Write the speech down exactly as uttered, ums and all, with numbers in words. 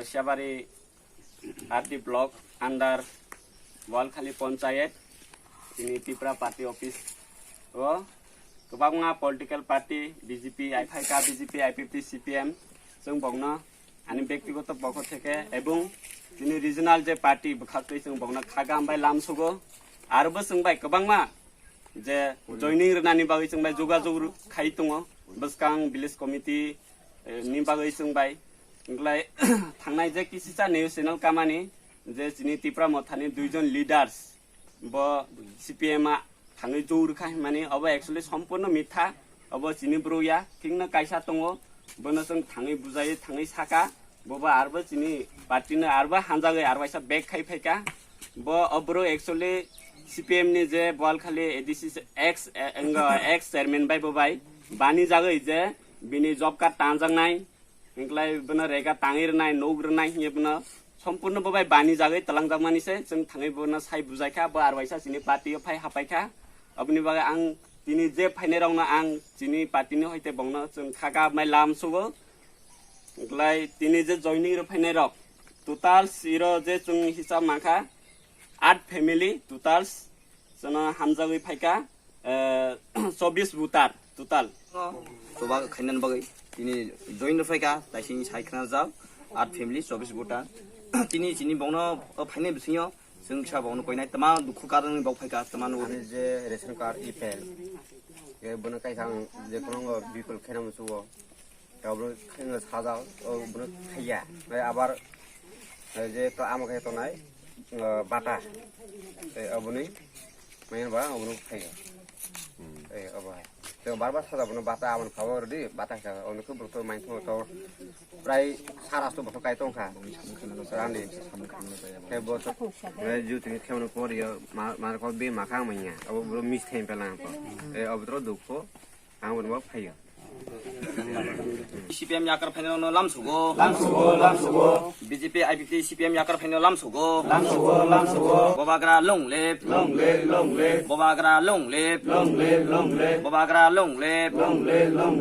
Siabari R D block under Walkhali Panchayat, tini Tipra Party office o kwbangma political party, B J P, I P F T, B J P, I P F T, C P M, chwng bokno ani bektigoto pokho theke ebong tini regional je party bwkhaktwi chwng bokno kha gam bai lam sugo. Arbo chwng bai kwbangma je joining rwnani bagwi chwng bai jogajog ru-, khai tongo bwskang village committee, eh, ni bagwi chwng bai. Wngklai thangnai je kisisa news channel kamani je chini Tipra Mothani duijon leaders bo C P M a thangwi jug rwkha hinmani, obo actually sompurno mitha, obo chini bwrwi ya, thikno kaisa tongo, bono chwng thangwi bujaiwi thangwi saka, bobo arbo chini party no arbo hanjagwi arwaisa back khai phaika. Bo o bwrwi actually C P M ni je Boalkhali A D C ex, eh, wngkha ex chairman bai bo bai bani jagwi je bini job card tanjaknai, wngklai bono rega tangwi rwnai, nuk rwnai hiye bono sompurno bo bai bani jagwi twlangjakmani se chwng thangwi bono sai bujaikha, bo arwaisa chini party o phai hapaikha. Oboni bagwi ang tini je phainairokno ang chini party ni hoite bongno chwng kha gabmai lam sugo. Wngklai tini je joining rw phainairok total iro je chwng hisab mankha, aat family totals, chwngno hamjagwi phaikha, eh, chobbish voter total. Chuba khainani bagwi tini join rw phaikha, taising sai khna jak, aat family, chobbish voter. Tini chini bongno, o phainai bisingyo, chwng kisa bongno koinai, tama dukhu karwngni bok phaikha, tama nugo. Ani je ration card E P L, e bono kaisa ang je kono bipol khaina musugo. Obo kheno sajak, obo khaiya. Tei abar, eh, je to amo khe tonai, eh, bata. Tei oboni, main ba oboni khaiya. Hmm. Eh, obo hai. Tei bar bar sajak bono bata amon khabo rwdi, bata kha. Ono khe borok to main thongo to prai sara sto bothor kai tongkha. Rani. Tei bo to, eh, ju tini khemno poriyo, ma, ma ko be makhang manya. Obo bro mis them pelang ko. Eh, obo to dukho. Ang bono phaio. C P M yakar phaino no lamsugo. Lamsugo, lamsugo. B J P I P T C P M yakar phaino lamsugo. Lamsugo, lamsugo. Bobagra long live. Long live, long live. Bobagra long live. Long live, long live. Bobagra long live. Long live, long